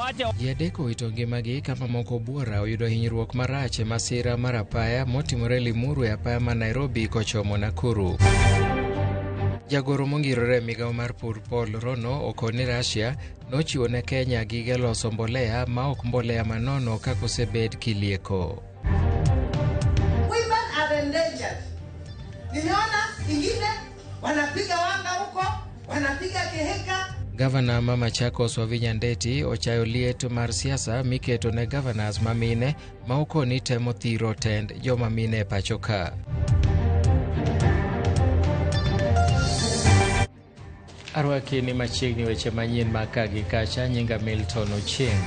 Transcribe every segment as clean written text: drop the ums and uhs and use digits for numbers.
Waache. Ji adek owito ngimagi ka mamoko buora oyudo hinyruok marach e masira mar apaya motimore Limuru e apaya ma Nairobi kochomo Nakuru. Jagoro mongirore e migawo mar pur Paul Rono okoni Russia nochiwo ne Kenya gige loso mbolea ma ok mbolea manono kaka osebed kilieko. Women are endangered. Nimeona ingine wanapiga wanga huko, wanapiga keheka. Gavana ma Machakos Wavinya Ndeti ochayo liet mar siasa miketo ne governors ma mine ma okoni temo thiro tend joma mine e pacho ka. Arwaki ni machiegni weche manyien mag ka gi kacha, nyinga Milton Ochieng.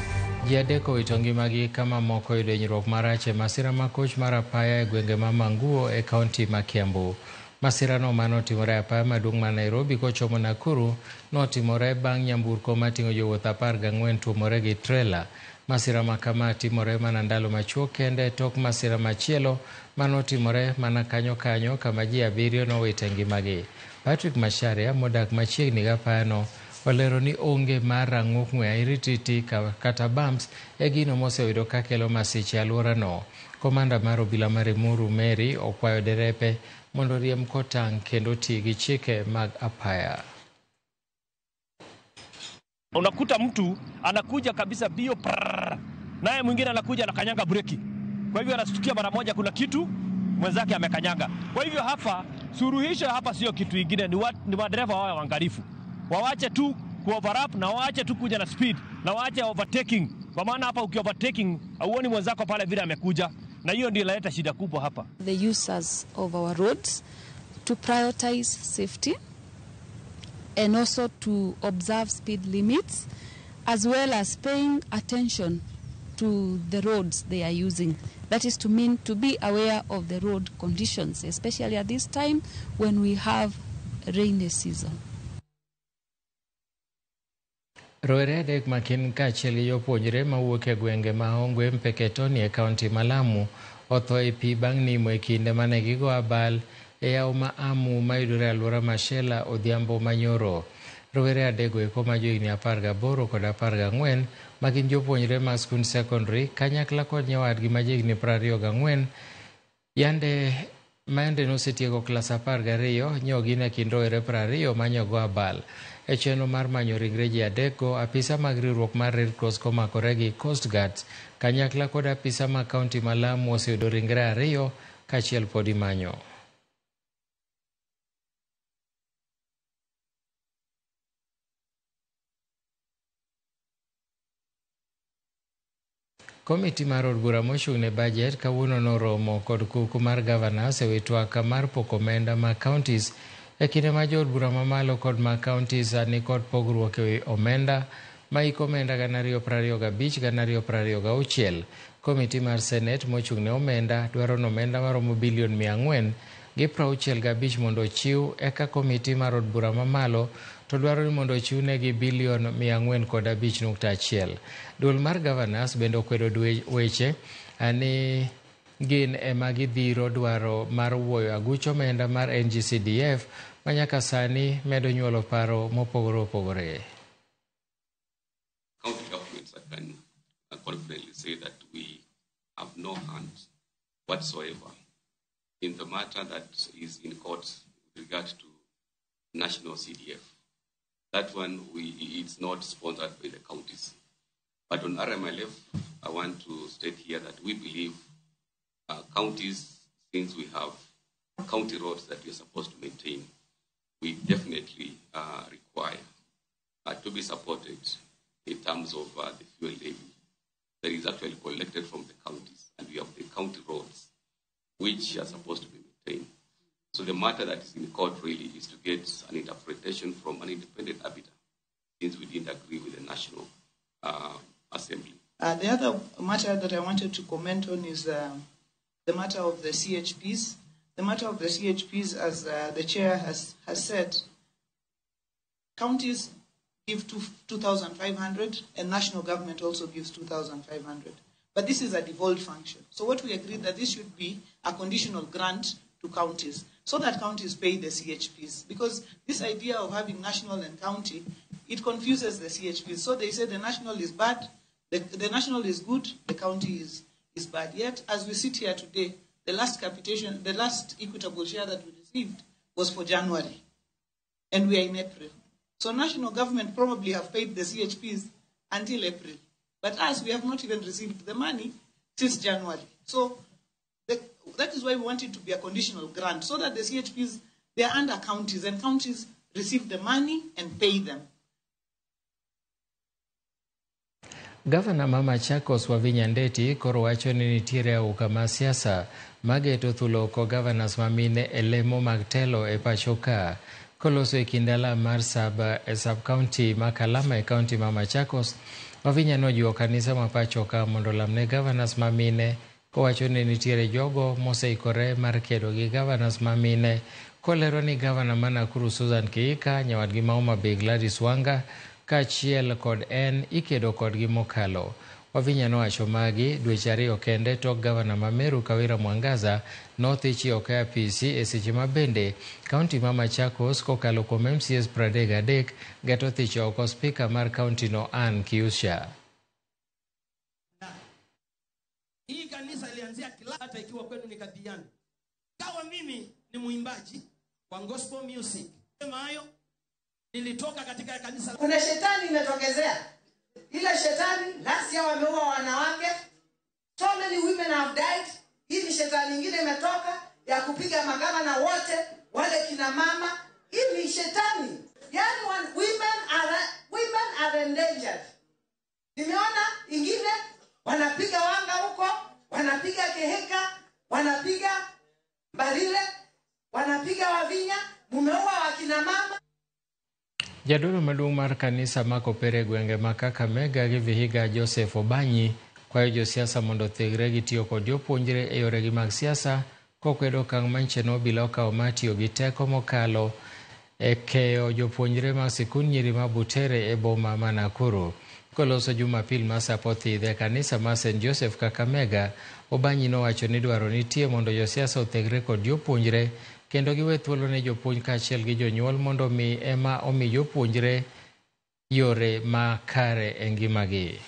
Ji adek owito ngimagi ka mamoko oyudo hinyruok marach e masira ma koch mar apaya e gwenge ma Manguo e kaunti ma Kiambu. Masirano manotimore e apaya maduong' ma Nairobi kochomo Nakuru notimore bang' nyamburko mating'o jowuoth 14 tuomore gi trela. Masira ma kama timore mana ndalo machuok kende tok masira machielo manotimore mana kanyo kanyo kama ji 7 nowito ngimagi. Patrick Macharia modak machiegni gi apayano olero ni onge mar rang'ok ng'we airititi kata bumps e gino moseyudo kakelo masiche e alworano. Komanda mar obila mar Limuru Mary okwayo derepe mondo riemb kotang' kendo ti gi chike mag apaya. Unakuta mtu anakuja kabisa bio prrr, naye mwingine anakuja anakanyanga breki. Kwa hivyo anastukia mara moja kuna kitu mwenzake amekanyanga. Kwa hivyo hapa suluhisho hapa sio kitu ingine, ni madereva wawe waangalifu. Wawache tu kuoverlap na waache tu kuja na speed na waache overtaking. Kwa maana hapa uki overtaking hauoni mwenzako pale vile amekuja, na hiyo ndio inaleta shida kubwa hapa. The users of our roads to prioritize safety and also to observe speed limits, as well as paying attention to the roads they are using. That is to mean to be aware of the road conditions, especially at this time when we have rainy season. Rowere adek makin kaachiel gi jopuonjre mawuok e gwenge ma Hongwe Mpeketoni e kaunti ma Lamu otho e pi bang' nimo e kinde mane gigo abal e yawo ma Amu mayudore e alwora ma Shela odhiambo manyoro. Rowere adego eko ma johigni 18 kod 14 ma gin jopuonjre mag skund secondary kanyakla kod nyawadgi ma jahigni 24 yande mayande nosetieko klas 12 nyo gin e kind rowere 20 manyogo abal. E chenro mar manyo ringre ji adekgo, apisa mag riwruok mar Red Cross komakore gi Coast Guards kanyakla kod apisa mag kaunti ma Lamu oseyudo ringre 2 kaachiel pod imanyo. Komiti mar od bura mochung' ne budget kawuono noromo kod kuku mar governors e wi twak mar poko omenda mag counties e kinde ma jood bura mamalo kod mag counties ni kod pogruok e wi omenda ma hik omenda 2025 2026. Komiti mar Senate mochung' ne omenda dwaro ni omenda maromo bilion 465 mondo ochiw, eka komiti mar od bura mamalo to dwaro ni mondo ochiwnegi bilion 405.1. Duol mar governors bende okwedo weche ni gin ema gidhiro dwaro mar wuoyo aguch omenda mar NGCDF ma nyaka sani medo nyuolo paro mopogore opogore. County governments, I can confidently say that we have no hand whatsoever in the matter that is in court with regard to national CDF. That one, it's not sponsored by the counties. But on RMLF, I want to state here that we believe counties, since we have county roads that we are supposed to maintain, we definitely require to be supported in terms of the fuel levy that is actually collected from the counties. And we have the county roads, which are supposed to be maintained. So the matter that is in court really is to get an interpretation from an independent arbiter, since we didn't agree with the National Assembly. The other matter that I wanted to comment on is the matter of the CHPs. The matter of the CHPs, as the chair has said, counties give 2,500 and national government also gives 2,500. But this is a devolved function. So what we agreed that this should be a conditional grant to counties, so that counties pay the CHPs. Because this idea of having national and county, it confuses the CHPs. So they say the national is bad, The national is good, the county is bad. Yet, as we sit here today, the last capitation, the last equitable share that we received was for January, and we are in April. So national government probably have paid the CHPs until April. But us, we have not even received the money since January. So that is why we want it to be a conditional grant, so that the CHPs, they are under counties, and counties receive the money and pay them. Gavana ma Machakos Wavinya Ndeti koro wacho ni nitiere auka mar siasa mageto thulo oko gavanas ma mine e lemo mag telo e pacho ka. Koloso e kind alam mar saba e sub-county ma Kalama e county ma Machakos, Wavinya nojiwo kanisa ma pacho ka mondo olamne gavanas ma mine kowacho ni nitiere jogo moseikore mar kedo gi gavanas ma mine kolero ni gavana ma Nakuru Susan Kihika, nyawadgi ma Homa Bay Gladys Wanga kaachiel kod en ikedo kodgi mokalo. Wavinya nowacho magi dweche ariyo kende tok gavana ma Meru Kawira Mwangaza nothichi oko e apisi e seche ma bende kaunti ma Machakos kokalo kuom MCAs 33 geto thicho oko spika mar kaunti no Ann Kiusha. Hii kanisa ilianzia Kilata ikiwa kwenu ni Kadhiani. Kawa mimi ni muimbaji wa gospel music. Sema hayo nilitoka katika kanisa. Kuna shetani imetokezea. Ile shetani last year wameua wanawake. So many women have died. Hii ni shetani nyingine imetoka ya kupiga magavana wote wale kina mama. Hii ni shetani. Yaani women are endangered. Nimeona ingine wanapiga wanga huko, wanapiga Keheka, wanapiga Mbarile, wanapiga Wavinya, mumeua wakina mama. Jadolo maduong' mar kanisa ma Kopere e gwenge ma Kakamega gi Vihiga Joseph Obanyi kwayo josiasa mondo othegre gi tiyo kod jopuonjre e yoregi mag siasa kokwedo okang' manche no obila okawo mar tiyo gi teko mokalo e keyo jopuonjre mag sikund nyiri ma Butere e boma ma Nakuru. Koloso Jumapil ma Sapothidh e kanisa mar St. Joseph Kakamega, Obanyi nowacho ni dwaro nitie mondo josiasa othegre kod jopuonjre kendo giwe thuolo ne jopuonj kaachiel gi jonyuol mondo mi ema omi jopuonjre yore makare e ngimagi.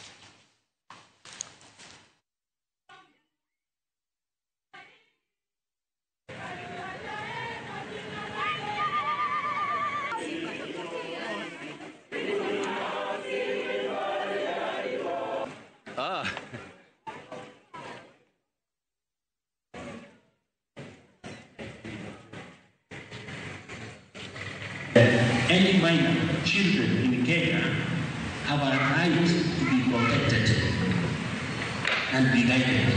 Any minor children in Kenya have a right to be protected and be guided.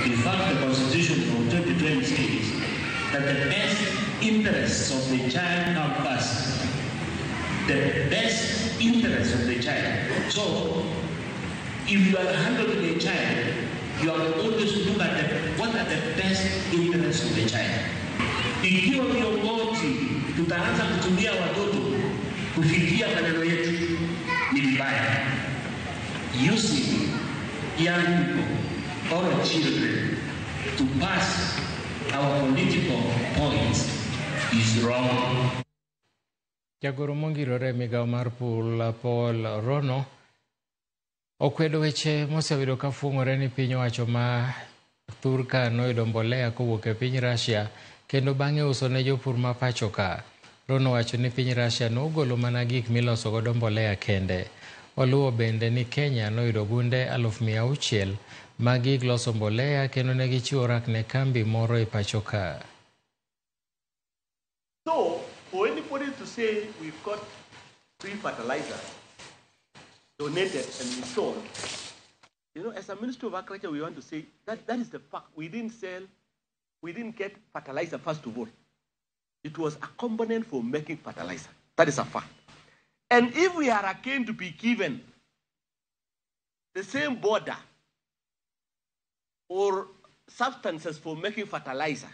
In fact, the Constitution from 2020 says that the best interests of the child come first. The best interests of the child. So, if you are handling a child, you have always to look at what are the best interests of the child. Ikiwa viongozi tutaanza kutumia watoto kufikia maneno yetu ni vibaya. Using young people or children to pass our political points is wrong. Jagoro mongirore e migawo mar pur Paul Rono okwedo weche moseyudo ka fweng'ore ni piny owacho ma thurka noyudo mbolea kowuok e piny Russia kendo bang'e uso ne jopur ma pacho ka. Rono wacho ni piny Russia nogolo mana gik miloso godo mbolea kende. Oluwo bende ni Kenya noyudo gunde 600,000 mag gik loso mbolea kendo ne gichiwo rak ne kambi moro e pacho ka. So, for anybody to say we've got free fertilizer donated and we sold, you know, as a Ministry of Agriculture, we want to say that that is the fact. We didn't sell, we didn't get fertilizer first of all. It was a component for making fertilizer. That is a fact. And if we are again to be given the same border or substances for making fertilizer,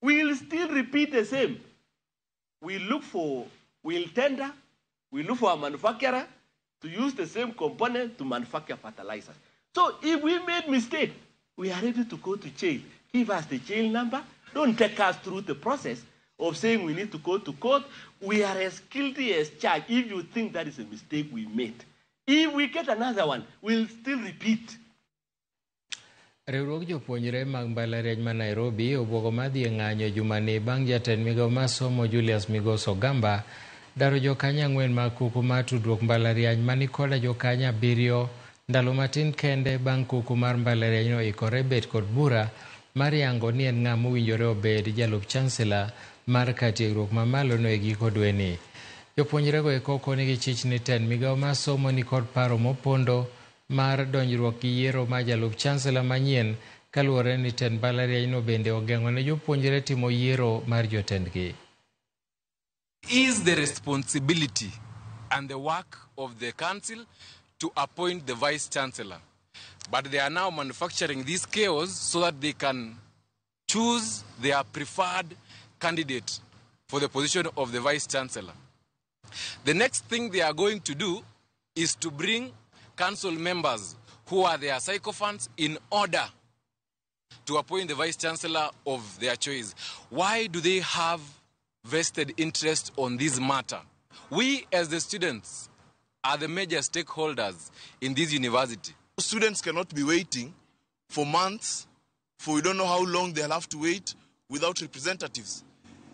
we'll still repeat the same. We look for, we'll tender, we look for a manufacturer to use the same component to manufacture fertilizers. So if we made mistake, we are ready to go to jail. Give us the jail number. Don't take us through the process of saying we need to go to court. We are as guilty as charged if you think that is a mistake we made. If we get another one, we'll still repeat. Riwruog jopuonjre mag mbalariany ma Nairobi obwogo madhi e ng'anyo e jumani bang' jatend migao mar somo Julius Migos Ogamba daro jokanyo 4 mag kuku mar tudruok mbalariany mani koda jokanyo 7 ndalo matin kende bang' kuku mar mbalariany no ikore bet kod bura mar yango ni en ng'a mowinjore obed jalup chancellor mar kar tiegruok mamalo no e giko dweni. Jopuonjrego eko koni gi chich ni tend migao mar somo ni kod paro mopondo mar donjruok gi yiero mar jalup chancellor manyien kaluwore ni tend mbalariany no bende ogeng'o ne jopuonjre timo yiero mar jotendgi. Is the responsibility and the work of the council to appoint the vice chancellor, but they are now manufacturing this chaos so that they can choose their preferred candidate for the position of the vice chancellor. The next thing they are going to do is to bring council members who are their sycophants in order to appoint the vice chancellor of their choice. Why do they have vested interest on this matter? We as the students are the major stakeholders in this university. Students cannot be waiting for months, for we don't know how long they'll have to wait without representatives.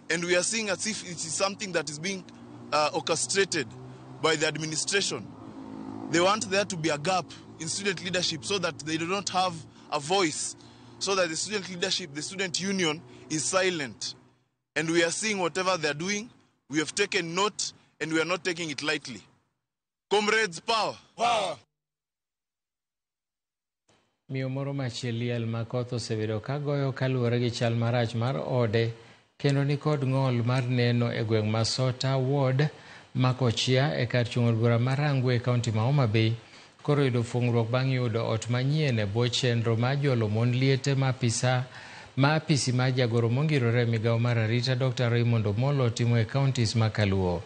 And we are seeing as if it is something that is being orchestrated by the administration. They want there to be a gap in student leadership so that they do not have a voice, so that the student leadership, the student union is silent. And we are seeing whatever they are doing. We have taken note and we are not taking it lightly. Comrades, power! Power! Miyo moro machiel ma koth osebedo ka goyo kaluwore gi chal marach mar ode kendo ni kod ng'ol mar neno e gweng' ma Sota Ward Makochia e kar chung' od bura mar Rangwe e kaunti ma Homa Bay koro yudo fung'ruok bang' yudo ot manyien e bwo chenro mar jolo mon liete ma apisi mar jagoro mongirore e migawo mar arita Dr. Raymond Omolo timo e kauntis ma Kaluo.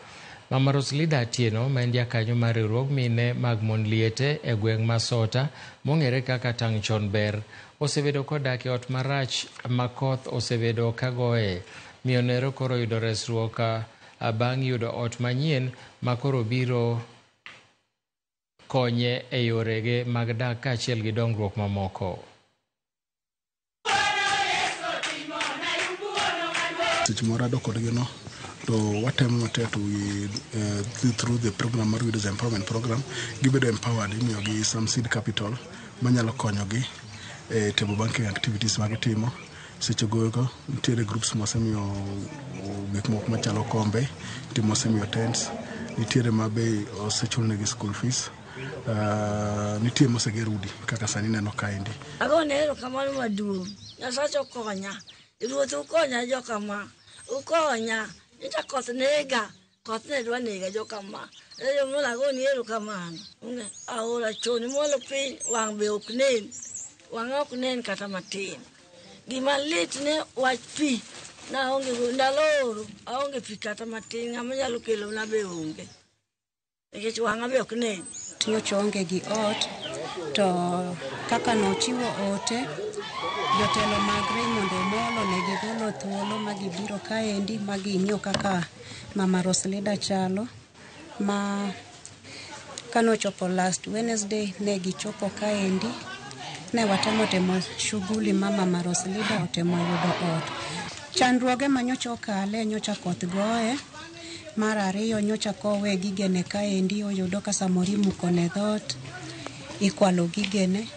Mama Roslida Atieno ma en jakanyo mar riwruog mine mag mon liete e gweng' ma Sota mong'ere kaka Tangchon Ber osebedo kodak e ot marach ma koth osebedo kagoye. Miyo nero koro yudo resruok bang' yudo ot manyien ma koro biro konye e yorege mag dak kaachiel gi dongruok mamoko. Seche moro ado kodgi no to watemo matek to we through the program mar Widows Empowerment Program gibedo empowered, imiyogi some seed capital manyalo konyogi e timo banking activities magitimo. Seche gogo nitiere groups mosemiyo gik moko machalo kombe, nitie mosemiyo tents, nitiere ma be osechulnegi school fees, nitie moseger udi kaka sani neno kaendi. Agone erokamano maduong', Nyasacha okonya, Ruoth ukonya jokama, ukonya, nita koth nega, koth ne dwa nega jokama. Eyo agoni erokamano. Aora choni mwalo piny, wang' be ok nen, wang'a ok nen kata matin. Gima lit ne wach pi, naonge ndalo oro, aonge pi kata matin, ng'ama nyalo kelona be onge. Nikech wang'a be ok nen. Nyocha onge gi ot, to kaka nochiwo ote, jotelo mag Raymond Omolo ne gigolo thuolo ma gibiro kaendi ma ging'iyo kaka Mama Roslida chalo, ma kanochopo last Wednesday ne gichopo kaendi, ne watemo timo shughuli ma Mama Roslida otemo yudo ot. Chandruoge ma nyocha okale, nyocha koth goye, mar ariyo nyocha kowe gigene kaendi oyudo ka samoro imuko ne dhoot, ikwalo gigene.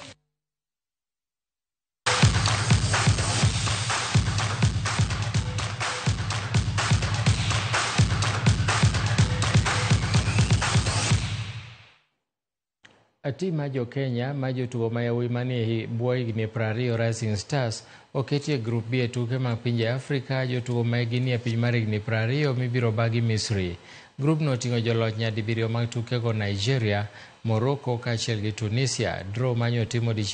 Tim mar jo Kenya ma jotugo ma yawuoyi manie bwo higni 20 Rising Stars oketi e grup B e tuke mag pinje Afrika. Jotugo ma higi nie piny mar higni 20 mibiro bagi Misri. Grupno oting'o joloch nyadibiriyo mag tukego Nigeria, Morocco kaachiel gi Tunisia. Draw manyo timo dichiel.